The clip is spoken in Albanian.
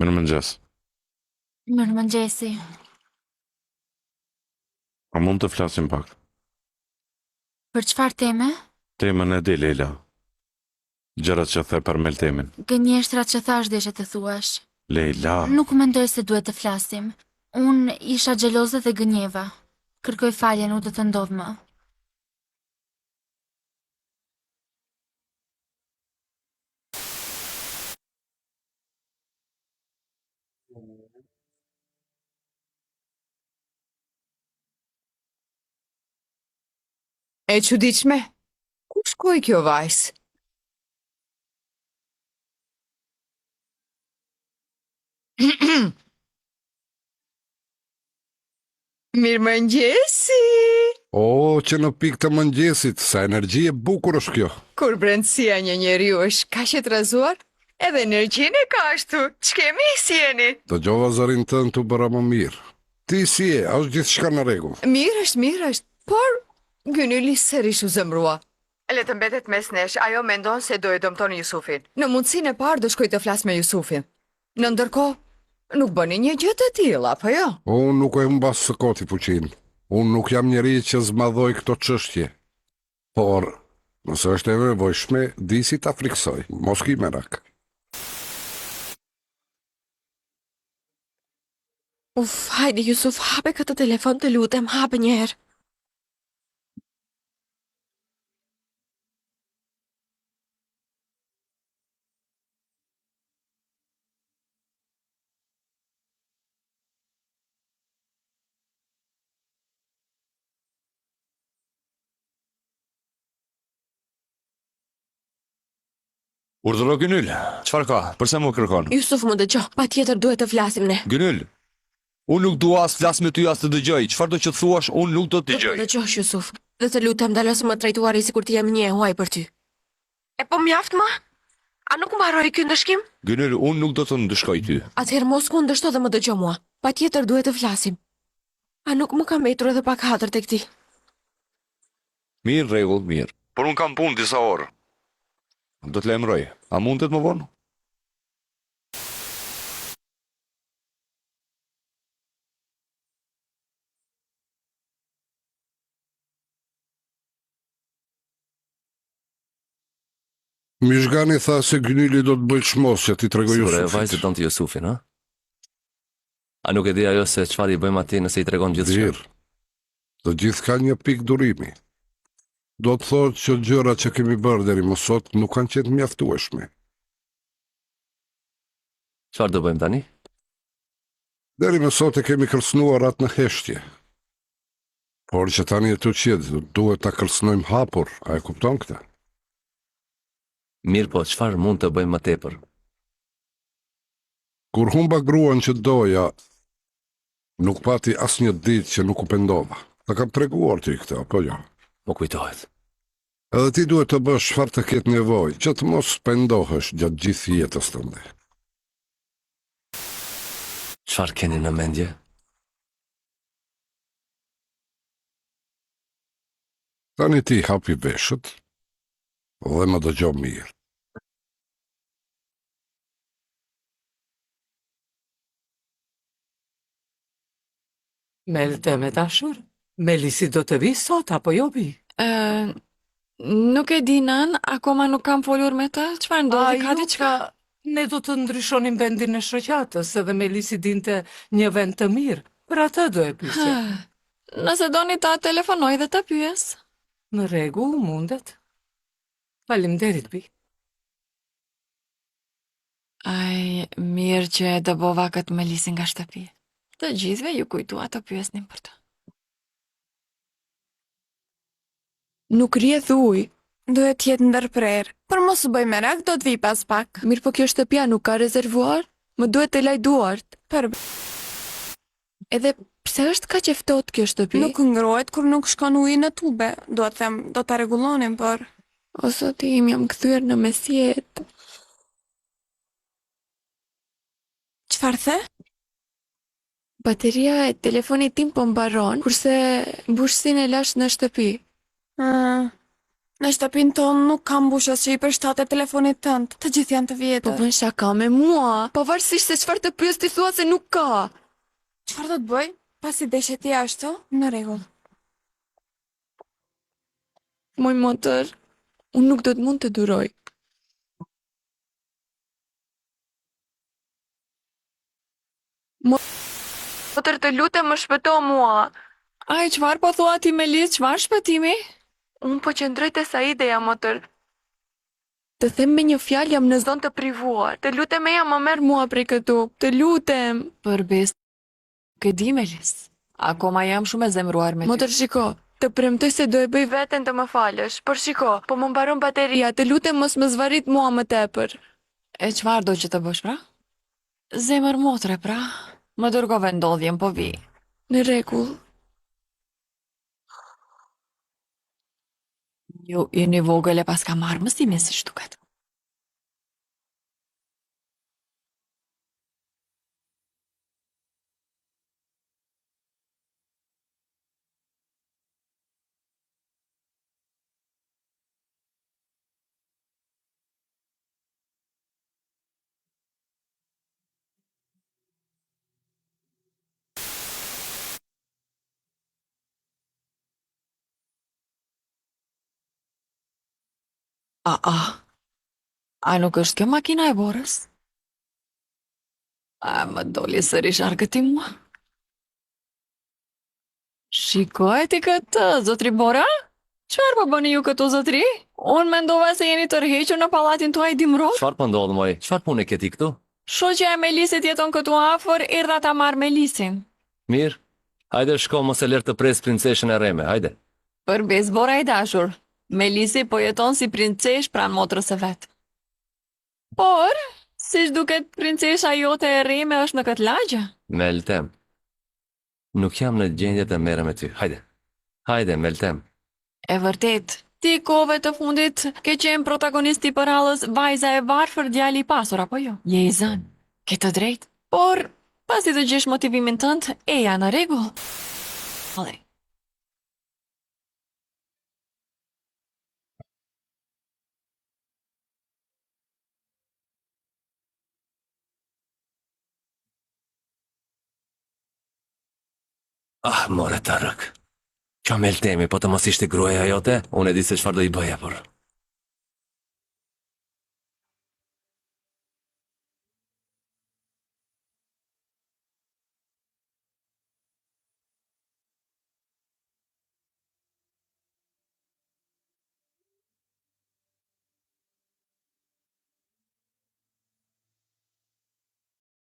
Mirëmëngjes. Mirëmëngjesi. A mund të flasim pak? Për çfarë teme? Temën e di, Lejla. Gjërat që the për Meltemin. Gënjeshtrat që thashë deshe të thuash. Lejla. Nuk mendoj se duhet të flasim. Unë isha xheloze dhe gënjeva. Kërkoj falje, nuk do të ndodhë më. E çuditshme. Ku shkoi kjo vajzë? Mirëmëngjesi! O, që në pikë të mëngjesit, sa energji e bukur është kjo. Kur brendësia e një njeriu është kaq e trazuar, edhe energjinë e ka ashtu. Ç'kemi, si jeni? Dëgjova zërin tënd u bëra më mirë. Ti si je, a është gjithçka në rregull? Mirë është, mirë është, por Gynyli sërish u zemërua. Le të mbetet mes nesh, ajo mendon se do e dëmton Jusufin. Në mundësinë e parë do shkoj të flas me Jusufin. Në ndërkohë, nuk bëni një gjë të tillë, apo jo? Unë nuk e humbas së koti fuqinë. Unë nuk jam njeri që zmadhoj këto çështje. Por, nëse është e nevojshme, di si ta frikësoj. Mos ki merak. Uf, hajde Jusuf, hape këtë telefon të lutem, hape një herë. Urdhëro Gynyl, çfarë ka? Përse më kërkon? Jusuf më dëgjo, patjetër duhet të flasim ne. Gynyl, unë nuk dua as të flas me ty as të dëgjoj. Çfarëdo që të thuash, unë nuk do të dëgjoj. Do të dëgjosh Jusuf, dhe të lutem ndalo së më trajtuari sikur të jem një e huaj për ty. E po mjaft më? A nuk mbaroi ky ndëshkim? Gynyl, unë nuk do të ndëshkoj ty. Atëherë mos kundërshto dhe më dëgjo mua. Patjetër duhet të flasim. A nuk më ka mbetur edhe pak hatër tek ti? Mirë, rregull, mirë. Por unë kam punë disa orë. Do të lajmëroj. A mundet më vonë? Mizhgani tha se Gynyli do të bëjë çmos që t'i tregojë Sikur ajo Jusufit. vajzë e donte Jusufin, ha? A nuk e di ajo se çfarë i bëjmë atij nëse i tregon gjithçka? Bir, të gjithë kanë një pikë durimi. Do të thotë që gjërat që kemi bërë deri më sot nuk kanë qenë të mjaftueshme. Çfarë do bëjmë tani? Deri më sot e kemi kërcënuar atë në heshtje. Por që tani e tutje duhet ta kërcënojmë hapur, a e kupton këtë? Mirë po, çfarë mund të bëjmë më tepër? Kur humba gruan që doja, nuk pati asnjë ditë që nuk u pendova. Ta kam treguar ty këtë, apo jo? Më kujtohet. Edhe ti duhet të bësh çfarë të ketë nevojë, që të mos pendohesh gjatë gjithë jetës tënde. Çfarë keni në mendje? Tani ti hapi veshët dhe më dëgjo mirë. Meltem e dashur, Melisi do të vijë sot apo jo bijë? Ë, nuk e di nënë, akoma nuk kam folur me të. Çfarë ndodhi? Ka diçka? Ne do të ndryshonim vendin e shoqatës, edhe Melisi dinte një vend të mirë. Për atë do e pyesja. Nëse doni ta telefonoj dhe ta pyes. Në rregull, mundet. Faleminderit, bijë. Ai, mirë që e dëbova këtë Melisin nga shtëpia. Të gjithëve iu kujtua të pyesnin për të. Nuk rrjedh ujë. Duhet të jetë ndërprerë. Por mos u bëj merak, do të vijë pas pak. Mirë po kjo shtëpia nuk ka rezervuar? Më duhet të laj duart. Për. Edhe pse është kaq e ftohtë kjo shtëpi? Nuk ngrohet kur nuk shkon uji në tube. Dua të them, do ta rregullonim, por. O zoti im, jam kthyer në mesjetë. Çfarë the? Bateria e telefonit tim po mbaron, kurse mbushësin e lashë në shtëpi. Ah. Në shtëpinë tonë nuk ka mbushës që i përshtatet telefonit tënd. Të gjithë janë të vjetër. Po bën shaka me mua. Pavarësisht se çfarë të pyes ti thua se nuk ka. Çfarë do të bëj? Pasi deshe ti ashtu, në rregull. Moj motër, unë nuk do të mund të duroj. Motër të lutem më shpëto mua. Ai çfarë po thua ti Melis, çfarë shpëtimi? Unë po qëndroj te Saideja motër. Të them me një fjalë jam në zonë të privuar. Të lutem eja më merr mua prej këtu. Të lutem. Për besë nuk e di Melis. Akoma jam shumë e zemëruar me ty. Motër shiko, të premtoj se do e bëj veten të më falësh, por shiko, po më mbaron bateria, të lutem mos më zvarrit mua më tepër. E çfarë do që të bësh pra? Zemër motre pra, më dërgo vendndodhjen po vij. Në rregull. Ju yni i vogël e paska marrë mësimin siç duket. A, a, a nuk është kjo makina e Borës? A, më doli sërish argëtim mua? Shikoje ti këtë, zotri Bora? Çfarë po bëni ju këtu, zotri? Unë mendova se jeni tërhequr në pallatin tuaj dimëror. Çfarë po ndodh moj? Çfarë pune ke ti këtu? Shoqja e Melisit jeton këtu afër, erdha ta marr Melisin. Mirë. Hajde shko mos e lër të presë princeshën e rreme, hajde. Për besë Bora i dashur, Melisi po jeton si princeshë pranë motrës së vet. Por, siç duket princesha jote e rreme është në këtë lagje. Meltem. Nuk jam në gjendje të merrem me ty. Hajde. Hajde, Meltem. E vërtetë. Ti kohëve të fundit ke qenë protagonist i përrallës Vajza e varfër, djali i pasur, apo jo? Je i zënë. Ke të drejtë. Por, pasi të gjesh motivimin tënd, eja në rregull. Ah, more tërëk. Kjo Meltemi, po të mos ishte gruaja jote, unë e di se çfarë do i bëja, por...